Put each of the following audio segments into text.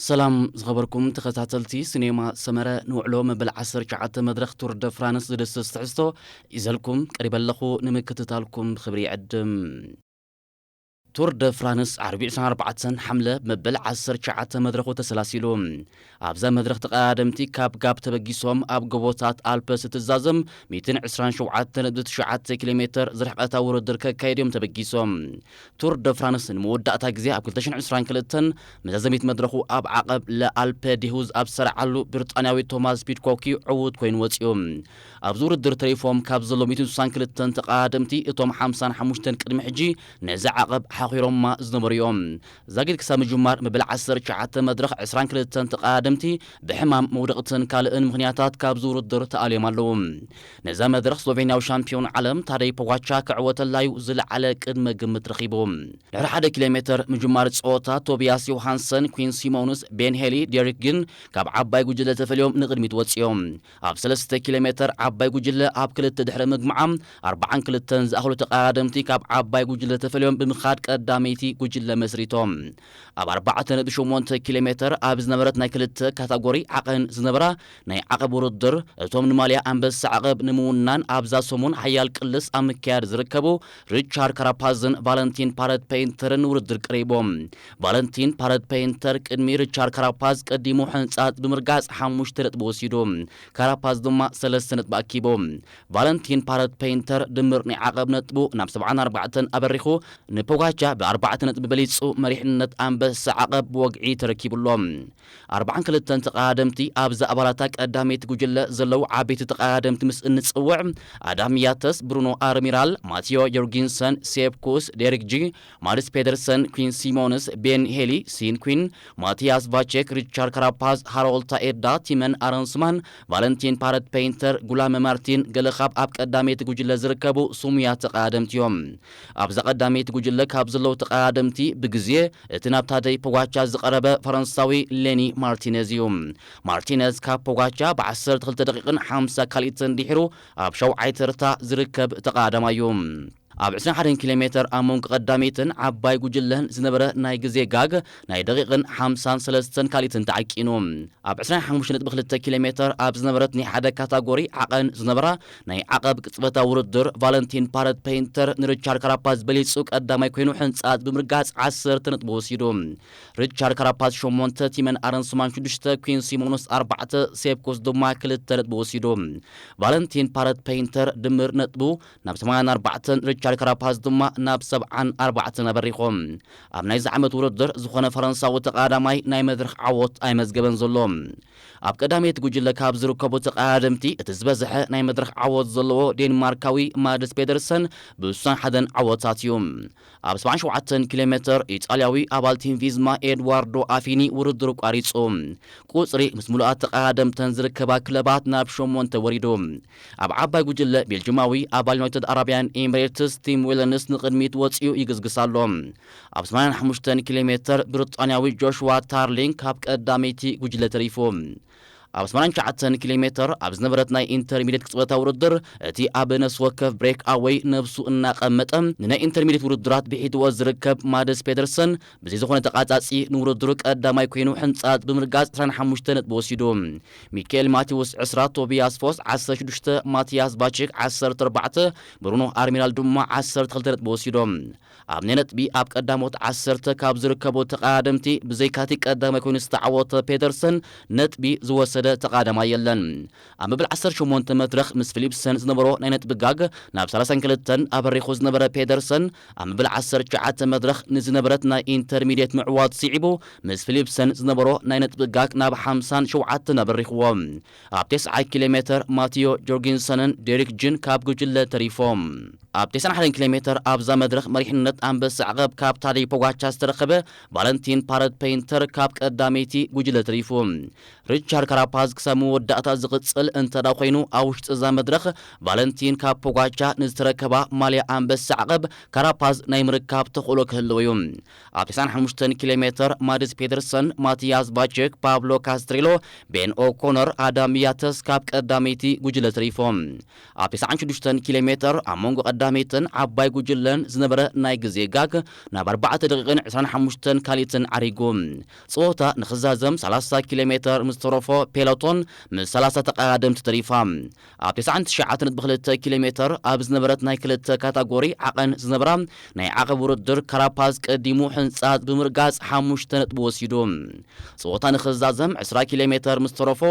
ሰላም ዝኸበርኩም ተኸታተልቲ ሲኔማ ሰመረ፣ ንውዕሎ መበል ዓሰርተ ትሽዓተ መድረኽ ቱር ደ ፍራንስ ዝድስስ ትሕዝቶ ይዘልኩም ቀሪበ ኣለኹ። ንምክትታልኩም ብኽብሪ ይዕድም። ቱር ደ ፍራንስ ዓርቢ ዕስራን ኣርባዕተን ሓምለ መበል ዓሰርተ ትሽዓተ መድረኹ ተሰላሲሉ። ኣብዛ መድረኽ ተቐዳደምቲ ካብ ጋብ ተበጊሶም ኣብ ጎቦታት ኣልፐስ እትዛዘም ሚእትን ዕስራን ሸውዓተን ነጥቢ ትሽዓተ ኪሎ ሜተር ዝርሕቐታ ውድድር ከካየዱ እዮም ተበጊሶም። ቱር ደ ፍራንስ ንመወዳእታ ግዜ ኣብ ክልተ ሽሕን ዕስራን ክልተን መዛዘሚት መድረኹ ኣብ ዓቐብ ለኣልፐ ዲሁዝ ኣብ ዝሰርዓሉ ብሪጣንያዊ ቶማስ ፒድኮክ እዩ ዕዉት ኮይኑ ወጺኡ። ኣብዚ ውድድር ተሪፎም ካብ ዘሎ ሚእትን ስሳን ክልተን ተቐዳደምቲ እቶም ሓምሳን ሓሙሽተን ቅድሚ ሕጂ ነዚ ዓቐብ ሓኺሮማ ዝነበሩ እዮም። ዛጊድ ክሳብ ምጅማር መበል ዓሰርተ ትሽዓተ መድረኽ ዕስራን ክልተን ተቐዳደምቲ ብሕማም መውደቕትን ካልእን ምኽንያታት ካብዚ ውድድር ተኣልዮም ኣለዉ። ነዛ መድረኽ ስሎቬንያዊ ሻምፒዮን ዓለም ታደይ ፖጋቻ ክዕወተላ እዩ ዝለዓለ ቅድመ ግምት ረኺቡ። ድሕሪ ሓደ ኪሎ ሜተር ምጅማር ጸወታ ቶቢያስ ዮሃንሰን፣ ኩዊን ሲሞንስ፣ ቤን ሄሊ፣ ዴሪክ ጅን ካብ ዓባይ ጉጅለ ተፈልዮም ንቕድሚት ወጺኦም። ኣብ ሰለስተ ኪሎ ሜተር ዓባይ ጉጅለ ኣብ ክልተ ድሕሪ ምግምዓም ኣርባዓን ክልተን ዝኣኽሉ ተቐዳደምቲ ካብ ዓባይ ጉጅለ ተፈልዮም ብምኻድ ቀዳመይቲ ጉጅለ መስሪቶም። ኣብ ኣርባዕተ ነጥቢ ሸሞንተ ኪሎ ሜተር ኣብ ዝነበረት ናይ ክልተ ካታጎሪ ዓቐን ዝነበራ ናይ ዓቐብ ውድድር እቶም ንማልያ ኣንበሳ ዓቐብ ንምውናን ኣብዛ ሰሙን ሓያል ቅልስ ኣብ ምክያድ ዝርከቡ ሪቻርድ ካራፓዝን ቫለንቲን ፓረት ፔይንተርን ውድድር ቀሪቦም። ቫለንቲን ፓረት ፔይንተር ቅድሚ ሪቻርድ ካራፓዝ ቀዲሙ ሕንጻት ብምርጋጽ ሓሙሽተ ነጥቢ ወሲዱ። ካራፓዝ ድማ ሰለስተ ነጥቢ ኣኪቡ። ቫለንቲን ፓረት ፔይንተር ድምር ናይ ዓቐብ ነጥቡ ናብ ሰብዓን ኣርባዕተን ኣበሪኹ ንፖጋቻ ብኣርባዕተ ነጥቢ በሊጹ መሪሕነት ኣንበሳ ዓቐብ ብወግዒ ተረኪቡሎ። ኣርባዓን ክልተን ተቐዳደምቲ ኣብዛ ኣባላታ ቀዳመይቲ ጉጅለ ዘለዉ ዓበይቲ ተቐዳደምቲ ምስ እንጽውዕ፣ ኣዳም ያተስ፣ ብሩኖ ኣርሚራል፣ ማቲዮ ዮርጊንሰን፣ ሴፕ ኩስ፣ ዴሪክ ጂ፣ ማድስ ፔደርሰን፣ ኩዊን ሲሞንስ፣ ቤን ሄሊ፣ ሲን ኩዊን፣ ማቲያስ ቫቼክ፣ ሪቻርድ ካራፓዝ፣ ሃሮልድ ታኤዳ፣ ቲመን ኣረንስማን፣ ቫለንቲን ፓረት ፔይንተር፣ ጉላመ ማርቲን፣ ገለ ካብ ኣብ ቀዳመይቲ ጉጅለ ዝርከቡ ስሙያት ተቐዳደምቲ እዮም። ኣብዛ ቀዳመይቲ ጉጅለ ካብ ዘለዉ ተቐዳደምቲ ብግዜ እቲ ናብ ታደይ ፖጋቻ ዝቐረበ ፈረንሳዊ ሌኒ ማርቲነዝ እዩ። ማርቲነዝ ካብ ፖጋቻ ብ ዓሰርተ ክልተ ደቂቕን ሓምሳ ካልኢትን ድሒሩ ኣብ ሻውዓይ ተርታ ዝርከብ ተቐዳዳማይ እዩ። ኣብ ዕስራን ሓደን ኪሎ ሜተር ኣብ መንጎ ቀዳመይትን ዓባይ ጉጅለን ዝነበረ ናይ ግዜ ጋግ ናይ ደቂቕን ሓምሳን ሰለስተን ካልኢትን ተዓቂኑ። ኣብ ዕስራን ሓሙሽተን ነጥቢ ክልተ ኪሎ ሜተር ኣብ ዝነበረት ናይ ሓደ ካታጎሪ ዓቐን ዝነበራ ናይ ዓቐብ ቅጽበታዊ ውድድር ቫለንቲን ፓረት ፔይንተር ንሪቻርድ ካራፓዝ በሊጹ ቀዳማይ ኮይኑ ሕንጻት ብምርጋጽ ዓሰርተ ነጥቢ ወሲዱ። ሪቻርድ ካራፓዝ ሸሞንተ፣ ቲመን ኣረንስማን ሽዱሽተ፣ ኩዊን ሲሞንስ ኣርባዕተ፣ ሴፕ ኩስ ድማ ክልተ ነጥቢ ወሲዱ። ቫለንቲን ፓረት ፔይንተር ድምር ነጥቡ ናብ ሰማንያን ኣርባዕተን፣ ሪቻርድ ካራፓዝ ድማ ናብ ሰብዓን ኣርባዕተን ኣበሪኾም። ኣብ ናይዚ ዓመት ውድድር ዝኾነ ፈረንሳዊ ተቐዳዳማይ ናይ መድረኽ ዓወት ኣይመዝገበን ዘሎ። ኣብ ቀዳመይቲ ጉጅለ ካብ ዝርከቡ ተቐዳደምቲ እቲ ዝበዝሐ ናይ መድረኽ ዓወት ዘለዎ ዴንማርካዊ ማድስ ፔደርሰን ብስሳን ሓደን ዓወታት እዩ። ኣብ ሰብዓን ሸውዓተን ኪሎ ሜተር ኢጣልያዊ ኣባል ቲም ቪዝማ ኤድዋርዶ ኣፊኒ ውድድሩ ቋሪጹ። ቁጽሪ ምስ ምሉኣት ተቐዳደምተን ዝርከባ ክለባት ናብ ሸሞንተ ወሪዱ። ኣብ ዓባይ ጉጅለ ቤልጅማዊ ኣባል ዩናይትድ ኣረብያን ኤሚሬትስ ቲም ዊለንስ ንቕድሚት ወጺኡ ይግስግስ ኣሎ። ኣብ ሰማንያን ሓሙሽተን ኪሎ ሜተር ብሪጣንያዊ ጆሽዋ ታርሊንግ ካብ ቀዳመይቲ ጉጅለ ተሪፉ። ኣብ ሰማንያን ትሽዓተን ኪሎ ሜተር ኣብ ዝነበረት ናይ ኢንተርሚዲየት ቅጽበታዊ ውድድር እቲ ኣብ ነፍሲ ወከፍ ብሬክ ኣወይ ነብሱ እናቐመጠ ንናይ ኢንተርሚዲየት ውድድራት ብሒትዎ ዝርከብ ማደስ ፔደርሰን ብዘይ ዝኾነ ተቓጻጺ ንውድድሩ ቀዳማይ ኮይኑ ሕንጻት ብምርጋጽ ዕስራን ሓሙሽተ ነጥቢ ወሲዱ። ሚካኤል ማቴዎስ ዕስራ፣ ቶቢያስ ፎስ ዓሰርተ ሽዱሽተ፣ ማቲያስ ቫቼክ ዓሰርተ ኣርባዕተ፣ ብሩኖ ኣርሚራል ድማ ዓሰርተ ክልተ ነጥቢ ወሲዶም። ኣብ ናይ ነጥቢ ኣብ ቀዳሞት ዓሰርተ ካብ ዝርከቡ ተቐዳደምቲ ብዘይካቲ ቀዳማይ ኮይኑ ዝተዓወተ ፔደርሰን ነጥቢ ዝወሰደ ተቐዳዳማይ የለን። ኣብ መበል ዓሰርተ ሸሞንተ መድረኽ ምስ ፊሊፕሰን ዝነበሮ ናይ ነጥቢ ጋግ ናብ ሰላሳን ክልተን ኣበሪኹ ዝነበረ ፔደርሰን ኣብ መበል ዓሰርተ ትሽዓተ መድረኽ ንዝነበረት ናይ ኢንተርሚዲየት ምዕዋት ስዒቡ ምስ ፊሊፕሰን ዝነበሮ ናይ ነጥቢ ጋግ ናብ ሓምሳን ሸውዓተን ኣበሪኽዎ። ኣብ ተስዓይ ኪሎ ሜተር ማቲዮ ጆርጊንሰንን ዴሪክ ጅን ካብ ጉጅለ ተሪፎም። ኣብ ተስዓን ሓደን ኪሎ ሜተር ኣብዛ መድረኽ መሪሕነት ኣንበሳ ዓቐብ ካብ ታደይ ፖጋቻ ዝተረኸበ ቫለንቲን ፓረት ፔይንተር ካብ ቀዳመይቲ ጉጅለ ተሪፉ። ሪቻርድ ካራፓዝ ፓዝ ክሳብ መወዳእታ ዝቕጽል እንተ ደኣ ኮይኑ፣ ኣብ ውሽጢ እዛ መድረኽ ቫለንቲን ካብ ፖጋቻ ንዝተረከባ ማልያ ኣንበሳ ዓቐብ ካራፓዝ ናይ ምርካብ ተኽእሎ ክህልዎ እዩ። ኣብ ተስዓን ሓሙሽተን ኪሎ ሜትር ማድስ ፔደርሰን፣ ማቲያስ ቫቸክ፣ ፓብሎ ካስትሬሎ፣ ቤን ኦኮነር፣ ኣዳም ያተስ ካብ ቀዳመይቲ ጉጅለ ተሪፎም። ኣብ ተስዓን ሽዱሽተን ኪሎ ሜትር ኣብ መንጎ ቀዳመይትን ዓባይ ጉጅለን ዝነበረ ናይ ግዜ ጋግ ናብ ኣርባዕተ ደቂቕን ዕስራን ሓሙሽተን ካልኢትን ዓሪጉ። ጸወታ ንኽዛዘም ሰላሳ ኪሎ ሜትር ምስ ተረፎ፣ ፔሎቶን ምስ ሰላሳ ተቐዳደምቲ ተሪፋ። ኣብ ተስዓን ትሽዓተን ነጥቢ ክልተ ኪሎ ሜትር ኣብ ዝነበረት ናይ ክልተ ካታጎሪ ዓቐን ዝነበራ ናይ ዓቐብ ውድድር፣ ካራፓዝ ቀዲሙ ሕንጻጽ ብምርጋጽ ሓሙሽተ ነጥቢ ወሲዱ። ጸወታ ንኽዛዘም ዕስራ ኪሎ ሜትር ምስ ተረፎ፣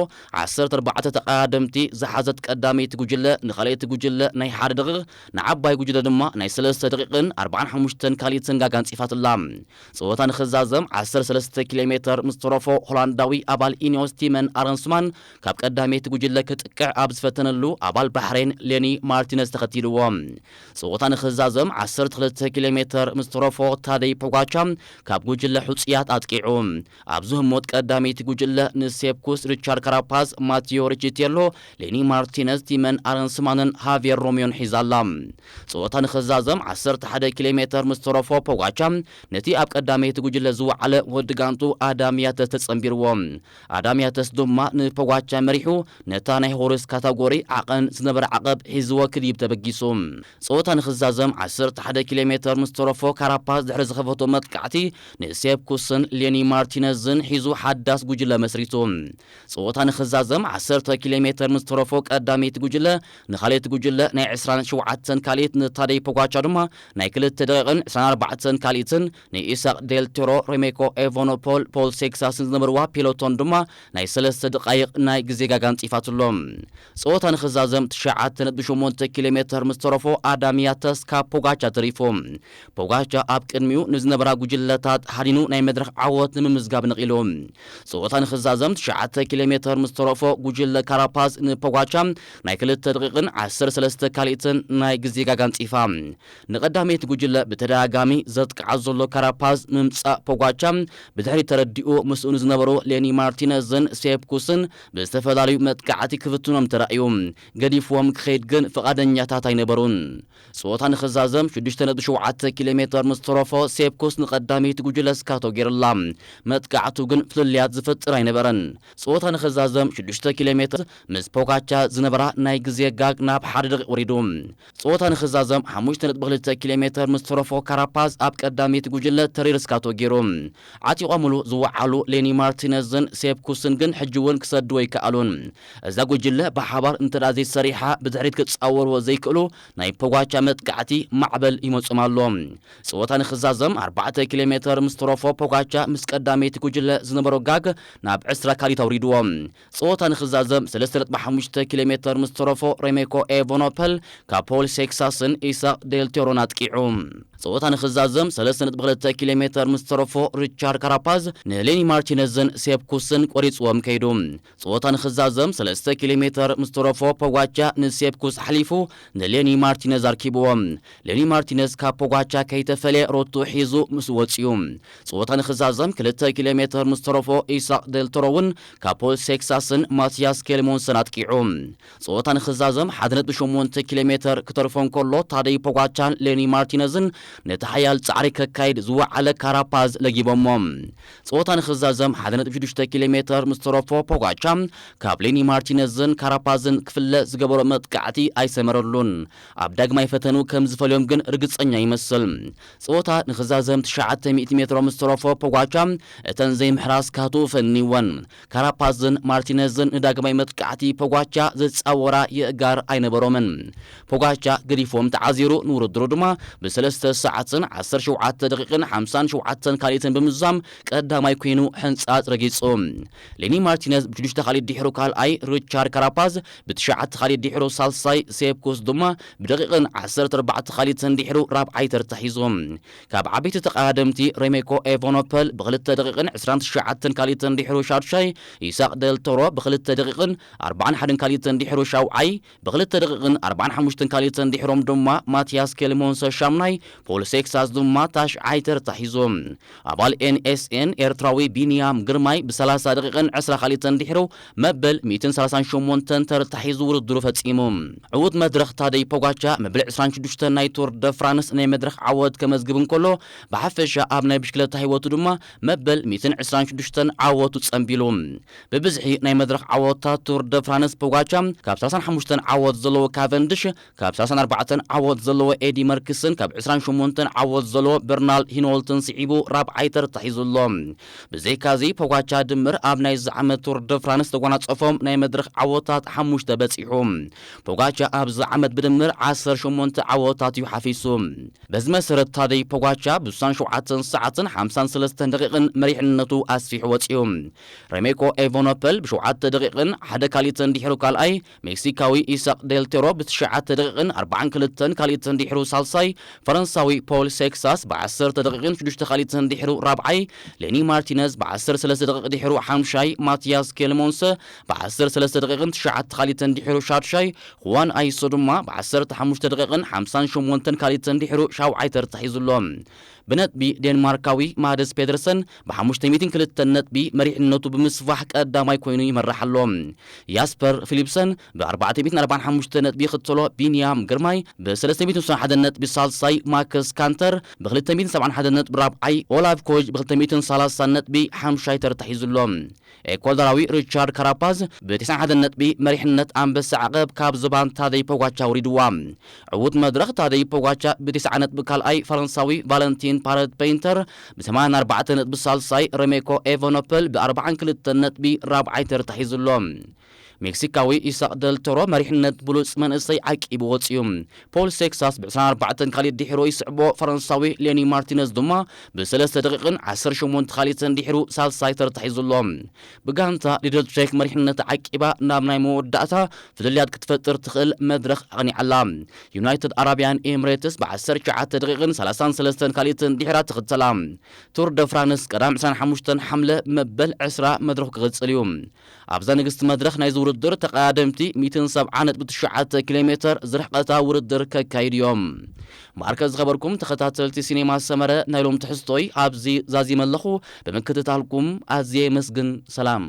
ዓሰርተ ኣርባዕተ ተቐዳደምቲ ዝሓዘት ቀዳመይቲ ጉጅለ ንኻልኣይቲ ጉጅለ ናይ ሓደ ደቂቕ፣ ንዓባይ ጉጅለ ድማ ናይ ሰለስተ ደቂቕን ኣርባዓን ሓሙሽተን ካልኢትን ጋጋ ኣንጺፋትላ። ጸወታ ንኽዛዘም ዓሰርተ ሰለስተ ኪሎ ሜትር ምስ ተረፎ፣ ሆላንዳዊ ኣባል ኢኒዮስ ቲመን ኣረንስማን ካብ ቀዳመይቲ ጉጅለ ክጥቅዕ ኣብ ዝፈተነሉ፣ ኣባል ባሕሬን ሌኒ ማርቲነዝ ተኸቲልዎ። ጸወታ ንኽዛዘም ዓሰርተ ክልተ ኪሎ ሜትር ምስ ተረፎ፣ ታደይ ፖጋቻ ካብ ጉጅለ ሕጹያት ኣጥቂዑ። ኣብዚ ህሞት ቀዳመይቲ ጉጅለ ንሴፕኩስ፣ ሪቻርድ ካራፓዝ፣ ማቲዮ ሪቺቴሎ፣ ሌኒ ማርቲነዝ፣ ቲመን ኣረንስማንን ሃቪየር ሮሚዮን ሒዛ ኣላ። ጸወታ ንኽዛዘም ዓሰርተ ሓደ ኪሎ ሜትር ምስ ተረፎ፣ ፖጋቻ ነቲ ኣብ ቀዳመይቲ ጉጅለ ዝወዓለ ወዲ ጋንቱ ኣዳም ያተስ ተጸንቢርዎ። ኣዳም ያተስ ድማ ንፖጋቻ መሪሑ፣ ነታ ናይ ሆርስ ካታጎሪ ዓቐን ዝነበረ ዓቐብ ሒዝዎ ክድይብ ተበጊሱ። ጸወታ ንኽዛዘም ዓሰርተ ሓደ ኪሎ ሜትር ምስ ተረፎ፣ ካራፓዝ ድሕሪ ዝኸፈቶ መጥቃዕቲ ንሴፕኩስን ሌኒ ማርቲነዝን ሒዙ ሓዳስ ጉጅለ መስሪቱ። ጸወታ ንኽዛዘም ዓሰርተ ኪሎ ሜትር ምስ ተረፎ፣ ቀዳመይቲ ጉጅለ ንኻልኣይቲ ጉጅለ ናይ ዕስራን ሸውዓተን ካልኢት፣ ንታደይ ፖጋቻ ድማ ናይ ክልተ ደቂቕን ዕስራን ኣርባዕተን ካልኢትን፣ ንኢሳቅ ዴል ቶሮ፣ ሬሜኮ ኤቨኖፖል፣ ፖል ሴክሳስን ዝነበርዋ ፔሎቶን ድማ ናይ ሰለስተ ደቃይቕ ናይ ግዜ ጋጋ ኣንጺፋትሎም። ጸወታ ንኽዛዘም ትሽዓተ ነጥቢ ሸሞንተ ኪሎ ሜትር ምስ ተረፎ፣ ኣዳም ያተስ ካብ ፖጋቻ ተሪፉ። ፖጋቻ ኣብ ቅድሚኡ ንዝነበራ ጉጅለታት ሃዲኑ ናይ መድረኽ ዓወት ንምምዝጋብ ነቒሉ። ጸወታ ንኽዛዘም ትሽዓተ ኪሎ ሜትር ምስ ተረፎ፣ ጉጅለ ካራፓዝ ንፖጋቻ ናይ ክልተ ደቂቕን ዓሰርተ ሰለስተ ካልኢትን ናይ ግዜ ጋጋ ኣንጺፋ። ንቐዳመይቲ ጉጅለ ብተደጋጋሚ ዘጥቅዓ ዘሎ ካራፓዝ ምምጻእ ፖጋቻ ብድሕሪ ተረዲኡ፣ ምስኡ ንዝነበሩ ሌኒ ማርቲነዝን ሴፕኩስን ብዝተፈላለዩ መጥቃዕቲ ክፍትኖም ተራእዩ። ገዲፍዎም ክኸይድ ግን ፍቓደኛታት ኣይነበሩን። ጸወታ ንኽዛዘም ሽዱሽተ ነጥቢ ሸውዓተ ኪሎ ሜትር ምስ ተረፎ፣ ሴፕኩስ ንቐዳመይቲ ጉጅለ ስካቶ ገይርላ። መጥቃዕቱ ግን ፍልልያት ዝፈጥር ኣይነበረን። ጸወታ ንኽዛዘም ሽዱሽተ ኪሎ ሜትር ምስ ፖጋቻ ዝነበራ ናይ ግዜ ጋግ ናብ ሓደ ደቂቕ ወሪዱ። ጸወታ ንኽዛዘም ሓሙሽተ ነጥቢ ክልተ ኪሎ ሜትር ምስ ተረፎ፣ ካራፓዝ ኣብ ቀዳመይቲ ጉጅለ ተሪር ስካቶ ገይሩ። ዓጢቖምሉ ዝወዓሉ ሌኒ ማርቲነዝን ሴፕኩስን ግን ሕጂ እውን ክሰድዎ ኣይከኣሉን። እዛ ጉጅለ ብሓባር እንተ ደኣ ዘይሰሪሓ፣ ብድሕሪት ክጻወርዎ ዘይክእሉ ናይ ፖጋቻ መጥቃዕቲ ማዕበል ይመጾም ኣሎ። ጸወታ ንኽዛዘም ኣርባዕተ ኪሎ ሜትር ምስ ተረፎ፣ ፖጋቻ ምስ ቀዳመይቲ ጉጅለ ዝነበሮ ጋግ ናብ ዕስራ ካልኢት ኣውሪድዎ። ጸወታ ንኽዛዘም ሰለስተ ነጥቢ ሓሙሽተ ኪሎ ሜትር ምስ ተረፎ፣ ሬሜኮ ኤቨኖፐል ካብ ፖል ሴክሳስን ኢሳቅ ዴል ቶሮን ኣጥቂዑ። ጸወታ ንኽዛዘም ሰለስተ ነጥቢ ክልተ ኪሎ ሜትር ምስ ተረፎ፣ ሪቻርድ ካራፓዝ ንሌኒ ማርቲነዝን ሴፕኩስን ቆሪጽዎም ከይዱ። ጸወታ ንኽዛዘም ሰለስተ ኪሎ ሜትር ምስ ተረፎ፣ ፖጋቻ ንሴፕኩስ ኣሕሊፉ ንሌኒ ማርቲነዝ ኣርኪብዎ። ሌኒ ማርቲነዝ ካብ ፖጋቻ ከይተፈልየ ሮቶ ሒዙ ምስ ወጽኡ፣ ጸወታ ንኽዛዘም ክልተ ኪሎ ሜትር ምስ ተረፎ፣ ኢሳቅ ዴል ቶሮ እውን ካብ ፖል ሴክሳስን ማቲያስ ኬልሞንሰን ኣጥቂዑ። ጸወታ ንኽዛዘም ሓደ ነጥቢ ሸሞንተ ኪሎ ሜትር ክተርፎ እንከሎ፣ ታደይ ፖጋቻን ሌኒ ማርቲነዝን ነቲ ሓያል ጻዕሪ ከካይድ ዝወዓለ ካራፓዝ ለጊቦሞ። ጸወታ ንኽዛዘም ሓደ ነጥቢ ሽዱሽተ ኪሎ ሜትር ምስ ተረፎ፣ ፖጋቻ ካብ ሌኒ ማርቲነዝን ካራፓዝን ክፍለ ዝገበሮ መጥቃዕቲ ኣይሰመረሉን። ኣብ ዳግማይ ፈተኑ ከም ዝፈልዮም ግን ርግጸኛ ይመስል። ጸወታ ንኽዛዘም ትሽዓተ ሚእቲ ሜትሮ ምስ ተረፎ፣ ፖጋቻ እተን ዘይምሕራስ ካቱ ፈንይወን። ካራፓዝን ማርቲነዝን ንዳግማይ መጥቃዕቲ ፖጋቻ ዝጻወራ የእጋር ኣይነበሮምን። ፖጋቻ ገዲፍዎም ተዓዚሩ፣ ንውድድሩ ድማ ብሰለስተ ሰዓትን ዓሰርተ ሸውዓተ ደቂቕን ሓምሳን ሸውዓተን ካልኢትን ብምዝዛም ቀዳማይ ኮይኑ ሕንጻጽ ረጊጹ። ሌኒ ማርቲነዝ ብሽዱሽተ ካልኢት ድሒሩ ካልኣይ፣ ሪቻርድ ካራፓዝ ብትሽዓተ ካልኢት ድሒሩ ሳልሳይ፣ ሴፕኩስ ድማ ብደቂቕን ዓሰርተ ኣርባዕተ ካልኢትን ድሒሩ ራብዓይ ተርታ ሒዙ። ካብ ዓበይቲ ተቐዳደምቲ ሬሜኮ ኤቨኖፐል ብክልተ ደቂቕን ዕስራን ትሽዓተን ካልኢትን ድሒሩ ሻድሻይ፣ ኢሳቅ ደል ቶሮ ብክልተ ደቂቕን ኣርባዓን ሓደን ካልኢትን ድሒሩ ሻውዓይ፣ ብክልተ ደቂቕን ኣርባዓን ሓሙሽተን ካልኢትን ድሒሮም ድማ ማቲያስ ኬልሞንሰ ሻምናይ፣ ፖል ሴክሳስ ድማ ታሽዓይ ተርታ ሒዙ። ኣባል ኤን ኤስ ኤን ኤርትራዊ ቢንያም ግርማይ ብሰላሳ ደቂቕን ዕስራ ካልኢትን እንድሕሩ መበል ሚእትን ሰላሳን ሸሞንተን ተርታ ሒዙ ውድድሩ ፈጺሙ። ዕዉት መድረኽ ታደይ ፖጋቻ መበል ዕስራን ሽዱሽተን ናይ ቱር ደ ፍራንስ ናይ መድረኽ ዓወት ከመዝግብ እንከሎ፣ ብሓፈሻ ኣብ ናይ ብሽክለታ ህይወቱ ድማ መበል ሚእትን ዕስራን ሽዱሽተን ዓወቱ ጸንቢሉ። ብብዝሒ ናይ መድረኽ ዓወታት ቱር ደ ፍራንስ ፖጋቻ ካብ ሰላሳን ሓሙሽተን ዓወት ዘለዎ ካቨንድሽ፣ ካብ ሰላሳን ኣርባዕተን ዓወት ዘለዎ ኤዲ መርክስን ካብ ዕስራን ሸሞንተን ዓወት ዘለዎ በርናል ሂኖልትን ስዒቡ ራብዓይ ተርታ ሒዙ ኣሎ። ብዘይካዚ ፖጋቻ ድምር ኣብ ናይዚ ዓመት ቱር ደ ፍራንስ ተጓናጸፎም ናይ መድረኽ ዓወታት ሓሙሽተ በጺሑ። ፖጋቻ ኣብዚ ዓመት ብድምር ዓሰርተ ሸሞንተ ዓወታት እዩ ሓፊሱ። በዚ መሰረት ታደይ ፖጋቻ ብስሳን ሸውዓተን ሰዓትን ሓምሳን ሰለስተን ደቂቕን መሪሕነቱ ኣስፊሑ ወጺኡ። ሬሜኮ ኤቨኖፐል ብሸውዓተ ደቂቕን ሓደ ካልእትን ድሕሩ ካልኣይ፣ ሜክሲካዊ ኢሳቅ ዴልቴሮ ብትሽዓተ ደቂቕን ኣርባዓን ክልተን ካልእትን ድሕሩ ሳልሳይ፣ ፈረንሳዊ ፖል ሴክሳስ ብዓሰርተ ደቂቕን ሽዱሽተ ካልእትን ድሕሩ ራብዓይ፣ ሌኒ ማርቲነዝ ብዓሰርተ ሰለስተ ደቂቕ ድሕሩ ሓምሻይ፣ ማቲያስ ኬልሞንሰ ብዓሰርተ ሰለስተ ደቂቕን ትሽዓተ ካልእትን ድሕሩ ሻድሻይ፣ ኹዋን ኣይሶ ድማ ብዓሰርተ ሓሙሽተ ደቂቕን ሓምሳን ሸሞንተን ካልእትን ድሕሩ ሻውዓይ ተርታ ሒዙ ኣሎ። ብነጥቢ ዴንማርካዊ ማደስ ፔደርሰን ብሓሙሽተ ሚእትን ክልተን ነጥቢ መሪሕነቱ ብምስፋሕ ቀዳማይ ኮይኑ ይመርሕ ኣሎ። ያስፐር ፊሊፕሰን ብኣርባዕተ ሚእትን ኣርባዓን ሓሙሽተ ነጥቢ ይኽተሎ። ቢንያም ግርማይ ብሰለስተ ሚእትን ስሳን ሓደ ነጥቢ ሳልሳይ፣ ማክስ ካንተር ብክልተ ሚእትን ሰብዓን ሓደ ነጥቢ ራብዓይ፣ ኦላፍ ኮጅ ብክልተ ሚእትን ሰላሳን ነጥቢ ሓምሻይ ተርታ ሒዙ ኣሎ። ኤኳዶራዊ ሪቻርድ ካራፓዝ ብተስዓን ሓደን ነጥቢ መሪሕነት ኣንበሳ ዓቐብ ካብ ዝባን ታደይ ፖጋቻ ኣውሪድዋ። ዕዉት መድረኽ ታደይ ፖጋቻ ብተስዓ ነጥቢ ካልኣይ፣ ፈረንሳዊ ቫለንቲን ፓረት ፔይንተር ብሰማንያን ኣርባዕተን ነጥቢ ሳልሳይ፣ ሬሜኮ ኤቨኖፐል ብኣርባዓን ክልተን ነጥቢ ራብዓይ ተርታ ሒዙ ኣሎ። ሜክሲካዊ ኢሳቅ ደል ቶሮ መሪሕነት ብሉጽ መንእሰይ ዓቂቡ ወጺኡ። ፖል ሴክሳስ ብዕስራን ኣርባዕተን ካልእት ድሒሩ ይስዕቦ፣ ፈረንሳዊ ሌኒ ማርቲነዝ ድማ ብሰለስተ ደቂቕን ዓሰርተ ሸሞንተ ካልእትን ድሒሩ ሳልሳይ ተርታ ሒዙ ኣሎ። ብጋንታ ሊደል ትሬክ መሪሕነት ዓቂባ ናብ ናይ መወዳእታ ፍልልያት ክትፈጥር ትኽእል መድረኽ ኣቕኒዓላ። ዩናይትድ ኣረብያን ኤምሬትስ ብዓሰርተ ትሽዓተ ደቂቕን ሰላሳን ሰለስተን ካልእትን ድሒራ ትኽተላ። ቱር ደ ፍራንስ ቀዳም ዕስራን ሓሙሽተን ሓምለ መበል ዕስራ መድረኹ ክቕጽል እዩ። ኣብዛ ንግስቲ መድረኽ ናይዚ ውድድር ተቐዳደምቲ ሚእትን ሰብዓን ነጥቢ ትሽዓተ ኪሎ ሜተር ዝርሕቐታ ውድድር ከካይዱ እዮም። ማርከ ዝኸበርኩም ተኸታተልቲ ሲኔማ ሰመረ፣ ናይ ሎም ትሕዝቶይ ኣብዚ ዛዚመ ኣለኹ። ብምክትታልኩም ኣዝየ የመስግን። ሰላም።